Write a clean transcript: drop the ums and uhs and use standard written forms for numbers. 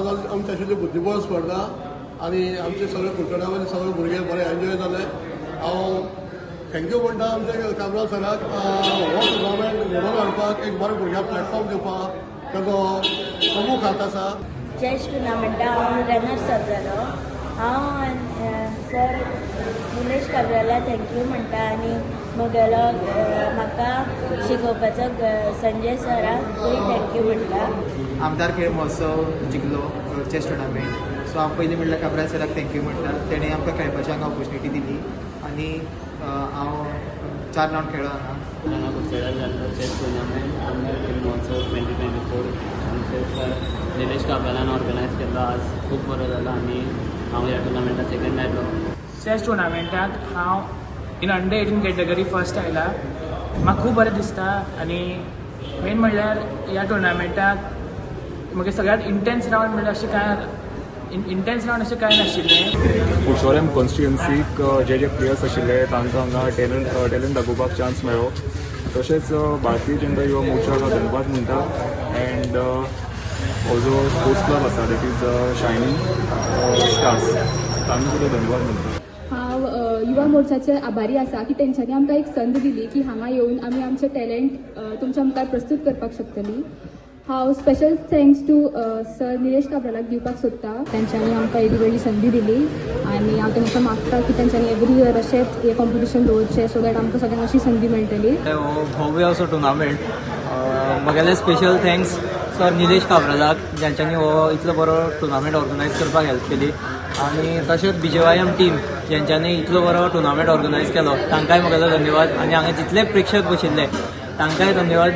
आज आमची आशिल्ली बुद्धिबळ स्पर्धा आनी आमचे सगळे कुडचड्या सगळे भुरगे बरे एन्जॉय जाले. हांव thank you म्हणटा आमच्या काब्राल सराक. हो टुर्नामेंट घडोवन हाडपाक, एक बरो भुरग्यांक प्लॅटफॉर्म दिवपाक ताजो प्रमूख हात आसा. चॅस टुर्नामेंटा हांव रनर्स अप जालो. हांव सर निलेश काब्राला thank you म्हणटा आनी म्हगेलो म्हाका शिकोवपाचो संजय सराकूय thank you म्हणटा. आमदार खेळ महोत्सव जिखलो चॅस टुर्नामेंट. सो हांव पयलीं म्हणल्यार काब्राल सराक thank you म्हणटा. तेणें आमकां खेळपाची हांगा ऑपॉर्च्युनिटी दिली आनी हांव चार रावंड खेळ्ळो हांगा. हांगा कुडचड्यार जाल्लो चॅस टुर्नामेंट आमदार खेळ महोत्सव 2024 आमचे सर निलेश काब्रालान ऑर्गनायज केल्लो, आज खूब बरो जालो आनी हांव ह्या टुर्नामेंटात सेकंड आयलो. चॅस टुर्नामेंटाक हांव in under 18 category first आयला. म्हाका खूब बरें दिसता आनी मेन म्हणल्यार ह्या टुर्नामेंटाक म्हगे सगळ्यात इंटेन्स रावंड म्हणल्यार अशें कांय इंटेन्स रावंड अशें कांय नाशिल्लें. कुडचोळ्याम कॉन्स्टिट्युएन्सीक जे जे प्लेयर्स आशिल्ले, तांकां हांगा टॅलंट दाखोवपाक चान्स मेळ्ळो. तशेंच भारतीय जनता युवा मोर्चाक हांव धन्यवाद म्हणटा अँड हो जो स्पोर्ट्स क्लब आसा, that is shining stars, तांकां सुद्दां धन्यवाद म्हणटा. हांव युवा मोर्चाचे आभारी आसा की तेंच्यांनी आमकां एक संद दिली की हांगा येवन आमी आमचें टॅलंट तुमच्या मुखार प्रस्तूत करपाक शकतली. हांव special thanks to sir Nilesh काब्रालाक दिवपाक सोदता. तेंच्यांनी आमकां येदी व्हडली संदी दिली आनी हांव तांकां मागता की तेंच्यांनी एवरी इयर अशेंच हें कॉम्पिटिशन दवरचें, सो that आमकां सगळ्यांक अशी संदी मेळटली. हो भव्य असो टुर्नामेंट. म्हगेले स्पेशल thanks sir Nilesh काब्रालाक, ज्यांच्यांनी हो इतलो बरो टुर्नामेंट ऑर्गनायज करपाक हेल्प केली आनी तशेंच बीजेवायएम टीम, ज्यांच्यांनी इतलो बरो टुर्नामेंट ऑर्गनायज केलो, तांकांय म्हगेलो धन्यवाद आनी हांगा जितले प्रेक्षक बशिल्ले तांकांय धन्यवाद.